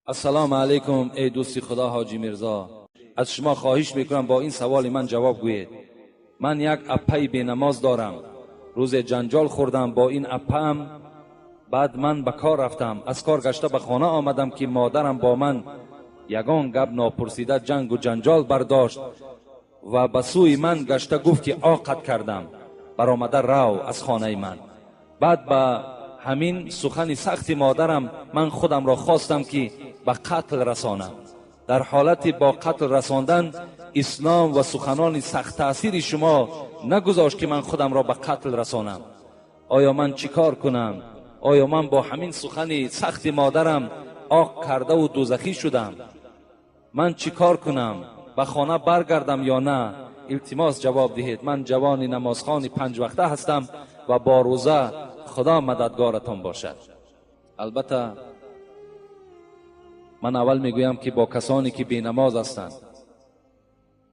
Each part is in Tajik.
Ассалому алайкум эй дӯсти Худо Ҳоҷӣ Мирзо, аз шумо хоҳиш мекунам бо ин саволи ман ҷавоб гӯед. Ман як аппаи бенамоз дорам. Рӯзе ҷанҷол хӯрдам бо ин аппаам. Баъд ман ба кор рафтам. Аз кор гашта ба хона омадам ки модарам бо ман ягон гап нопурсида ҷангу ҷанҷол бардошт ва ба сӯи ман гашта гуфт ки оқат кардам, баромада рав аз хонаи ман. Баъд ба ҳамин сухани сахти модарам ман худамро хостам ки ба қатл расонам. Дар ҳолати бо қатл расондан ислом ва суханони сахттаъсири шумо нагузошт ки ман худамро ба қатл расонам. Оё ман чӣ кор кунам? Оё ман бо ҳамин сухани сахти модарам оқ кардаву дӯзахӣ шудам? Ман чӣ кор кунам? Ба хона баргардам ё на? Илтимос ҷавоб диҳед. Ман ҷавони намозхони панҷвақта ҳастам ва бо рӯза. Худо мададгоратон бошад. Албатта ман аввал мегӯям ки бо касоне ки бенамоз ҳастанд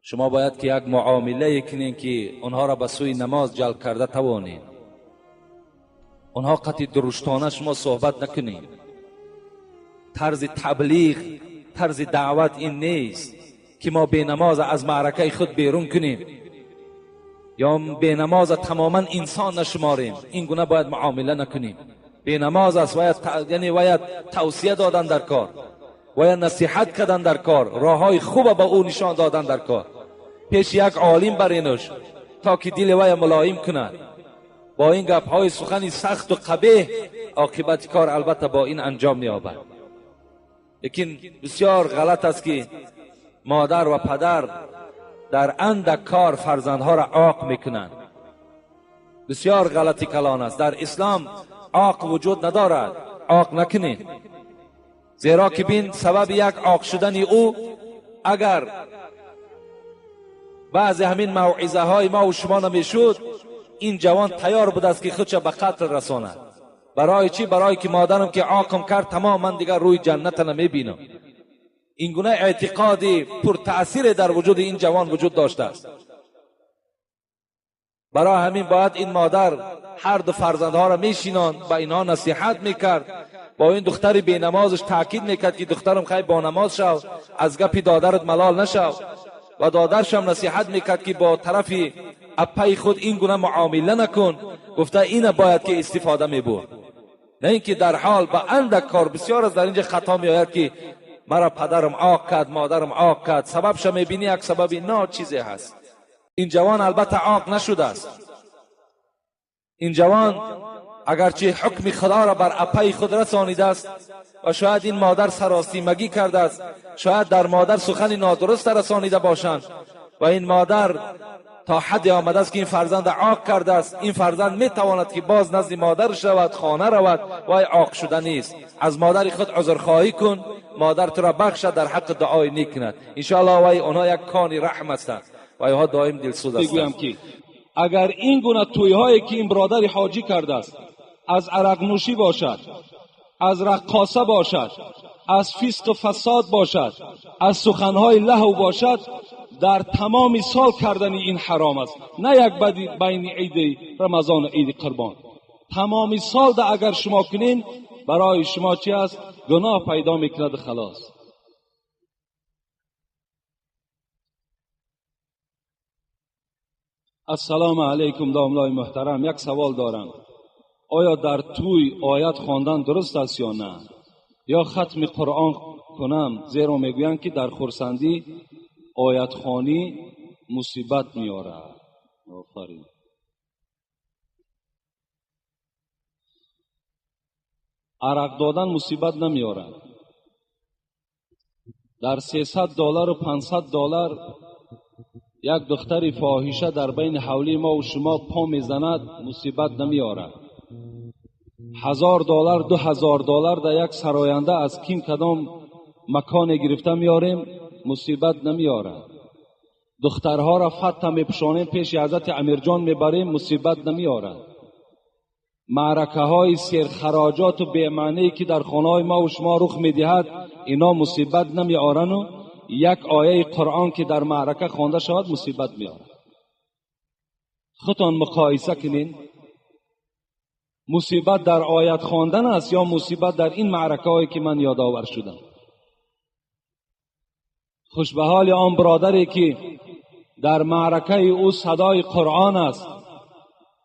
шумо бояд ки як муомилае кунед ки онҳоро ба сӯи намоз ҷалб карда тавонед. Онҳо қатъи дуруштона шумо суҳбат накунед. Тарзи таблиғ, тарзи даъват ин нест ки мо бенамоз аз маъракаи худ берун кунем ё бенамоза тамоман инсон нашуморем. Ин гуна бояд муомила накунем. Бенамоз аст, бояд яъне бояд тавсия додан дар кор, бояд насиҳат кардан дар кор, роҳҳои хуба ба ӯ нишон додан дар кор. Пеши як олим баренуш то ки дили вая мулоим кунад. Бо ин гапҳои сухани сахту қабеҳ оқибати кор албатта бо ин анҷом меёбад. Лекин бисёр ғалат аст ки модар ва падар дар андак кор фарзандҳоро оқ мекунанд. Бисёр ғалати калон аст. Дар ислом оқ вуҷуд надорад. Оқ накунед, зеро ки бин сабаби як оқ шудани ӯ агар баъзе ҳамин мавъизаҳои мо шумо намешуд, ин ҷавон тайёр будааст ки худша ба қатл расонад. Барои чӣ? Барои ки модарам ки оқам кард, тамом ман дигар рӯи ҷанната намебинам. Ин гуна эътиқоди пуртаъсире дар вуҷуди ин ҷавон вуҷуд доштааст. Барои ҳамин бояд ин модар ҳар ду фарзандҳоро мешинонд, ба инҳо насиҳат мекард, бо ин духтари бенамозаш таъкид мекард ки духтарам хай бо намоз шав, аз гапи додарат малол нашав. Ва додаршам насиҳат мекард ки бо тарафи аппаи худ ин гуна муомила накун. Гуфта ина бояд ки истифода мебурд, на ин ки дар ҳол ба андак кор. Бисёр аз дар инҷа хато меояд ки мара падарам оқ кард, модарам оқ кард. Сабабша мебинӣ як сабаби ночизе ҳаст. Ин ҷавон албатта оқ нашудааст. Ин ҷавон агарчи ҳукми худоро бар аппаи худ расонидааст ва шояд ин модар саростимагӣ кардааст, шояд дар модар сухани нодуруст расонида бошанд ва ин модар то ҳадде омадааст ки ин фарзанд оқ кардааст. Ин фарзанд метавонад ки боз назди модар шавад, хона равад, вай оқ шуда нест. Аз модари худ узрхоҳӣ кун, модар туро бахшад, дар ҳаққи дуои нек кунад иншоаллоҳ. Вай онҳо як кони раҳм ҳастанд ва инҳо доим дилсӯз ҳастанд. Мегӯям ки агар ин гуна тӯйҳое ки ин бародари ҳоҷӣ кардааст аз арақнӯшӣ бошад, аз раққоса бошад, аз фисқу фасод бошад, аз суханҳои лаҳв бошад, дар тамоми сол кардани ин ҳаром аст. На як бади байни иди Рамазон ва иди Қурбон. Тамоми сол да агар шумо кунин, барои шумо чи аст? Гуноҳ пайдо мекунад халос. Ассалому алайкум домлои муҳтарам, як савол дорам. Оё дар тӯй оят хондан дуруст аст ё на? Ё хатми Қуръон кунам? Зеро мегӯянд ки дар хурсандӣ оятхонӣ мусибат меорад. Офарин. Арақ додан мусибат намеорад. Дар $300 ва $500 як духтари фоҳиша дар байни ҳавлии мо ва шумо по мезанад, мусибат намеорад. $1000, $2000 дар як сароянда аз ким кадом маконе гирифта меорем, мусибат намеорад. Духтарҳоро фатта мепӯшонем, пеши ҳазрати Амирҷон мебарем, мусибат намеорад. Маъракаҳои серхароҷоту бемаъние ки дар хонаҳои мо ва шумо рух медиҳад, ино мусибат намеорану як ояи Қуръон ки дар маърака хонда шавад мусибат меорад. Худтон муқоиса кунед. Мусибат дар оят хондан аст ё мусибат дар ин маъракаҳое ки ман ёдовар шудам? خوش به حال آن برادری که در معرکه او صدای قرآن است.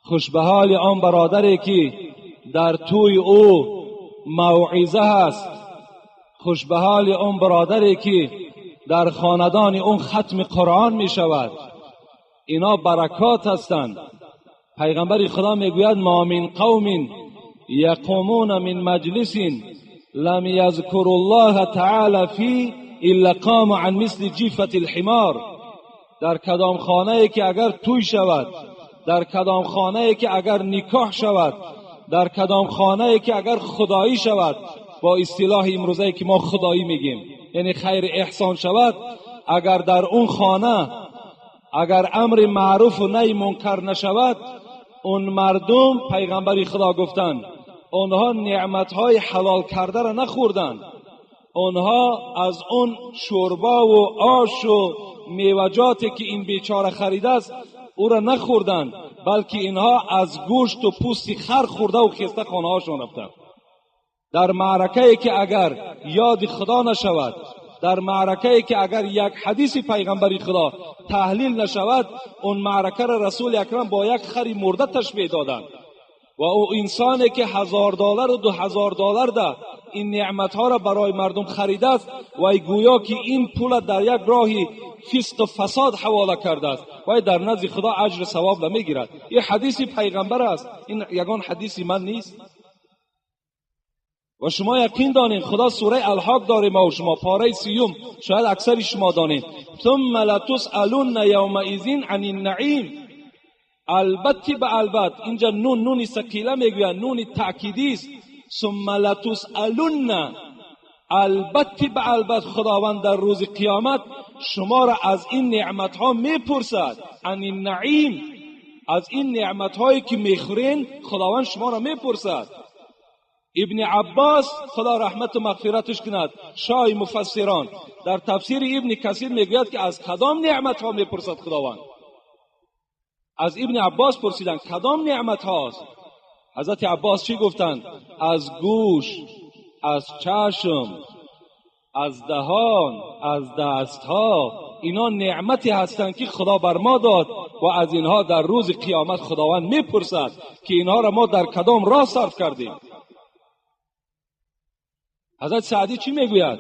خوش به حال آن برادری که در توی او موعظه است. خوش به حال آن برادری که در خاندان اون ختم قرآن می شود. اینا برکات هستند. پیغمبر خدا میگوید ما من قوم یقومون من مجلس لم یذکر الله تعالی فی الا قام عن مثل جیفة الحمار. در کدام خانه ای که اگر توی شود، در کدام خانه ای که اگر نکاح شود، در کدام خانه ای که اگر خدایی شود، با اصطلاح امروزه که ما خدایی میگیم یعنی خیر احسان شود، اگر در اون خانه اگر امر معروف و نهی منکر نشود، اون مردم پیغمبر خدا گفتند اونها نعمتهای حلال کرده را نخوردند، اونها از اون شوربا و آش و میوجاتی که این بیچاره خریده است او را نخوردند، بلکه اینها از گوشت و پوست خر خورده و خسته خانه هاشون رفتند. در معرکه که اگر یاد خدا نشود، در معرکه که اگر یک حدیث پیغمبر خدا تحلیل نشود، اون معرکه را رسول اکرم با یک خری مرده تشبیه دادند. و او انسانی که $1000 و $2000 ده این نعمت ها را برای مردم خریده است و گویا که این پول در یک راهی فسق و فساد حواله کرده است و در نزد خدا اجر ثواب نمیگیرد. این حدیث پیغمبر است، این یگان حدیث من نیست. و شما یقین دانین خدا سوره الحاق داره ما و شما پاره 30، شاید اکثر شما دانین، ثم لتسألن یومئذ عن النعیم. البته به البته اینجا نون نونی ثقیله میگوید، نون تأکیدی است. ثم لتسألن، البته به البته خداوند در روز قیامت شما را از این نعمت ها میپرسد. عن النعیم، از این نعمت هایی که میخورین خداوند شما را میپرسد. ابن عباس خدا رحمت و مغفرتش کند، شاه مفسران، در تفسیر ابن کثیر میگوید که از کدام نعمت ها میپرسد خداوند؟ از ابن عباس پرسیدند کدام نعمت هاست؟ حضرت عباس چی گفتند؟ از گوش، از چشم، از دهان، از دستها، اینا نعمتی هستند که خدا بر ما داد و از اینها در روز قیامت خداوند میپرسد که اینها را ما در کدام راه صرف کردیم. حضرت سعدی چی میگوید؟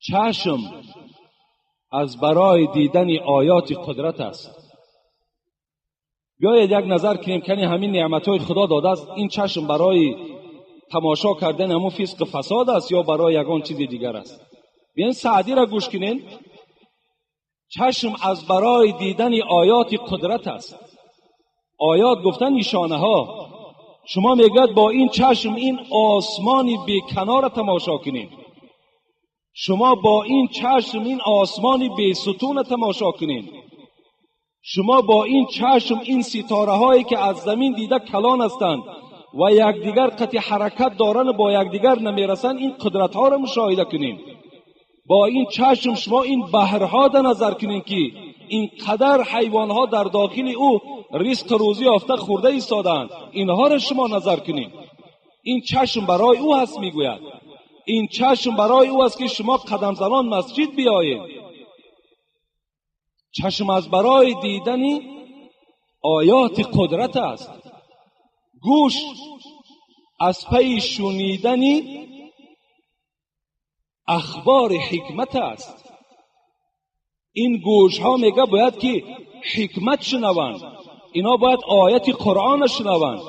چشم از برای دیدن آیات قدرت است. بیایید یک نظر کنیم که همین نعمت‌های خدا داده است، این چشم برای تماشا کردن همون فسق فساد است یا برای یگان چیز دیگر است؟ بیاین سعدی را گوش کنین. چشم از برای دیدن آیات قدرت است. آیات گفتن نشانه ها. شما میگید با این چشم این آسمانی بی کنار تماشا کنین، شما با این چشم این آسمانی بی ستون تماشا کنین، شما با این چشم این ستاره هایی که از زمین دیده کلان هستند و یکدیگر قطع حرکت دارن و با یکدیگر نمیرسن، این قدرت ها را مشاهده کنین. با این چشم شما این بحرها در نظر کنین که این قدر حیوان ها در داخل او رزق روزی یافته خورده ایستادند، اینها را شما نظر کنین. این چشم برای او هست، میگوید این چشم برای او است که شما قدم زنان مسجد بیایید. چشم از برای دیدن آیات قدرت است. گوش از پی شنیدن اخبار حکمت است. این گوش ها میگه باید که حکمت شنوند، اینها باید آیت قرآن شنوند،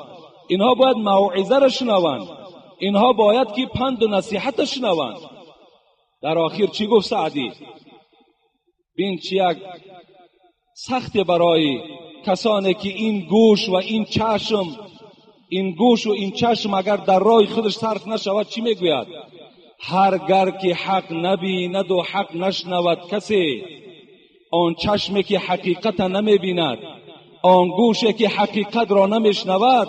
اینها باید موعظه را شنوند، اینها باید که پند و نصیحت شنوند. در آخر چی گفت سعدی؟ بین چی یک سخت برای کسانی که این گوش و این چشم، این گوش و این چشم اگر در راه خودش صرف نشود چی میگوید؟ هرگر که حق نبیند و حق نشنود کسی، آن چشمی که حقیقت نمیبیند، آن گوشی که حقیقت را نمیشنود،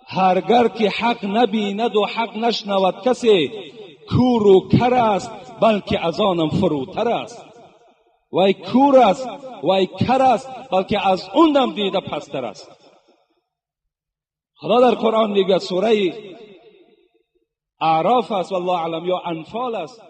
هرگر که حق نبیند و حق نشنود کسی، کور و کر است بلکه از آنم فروتر است. وای کور است، وای کر است، بلکه از اونم دیده پستر است. خدا در قرآن میگه سوره اعراف است والله اعلم یا انفال است،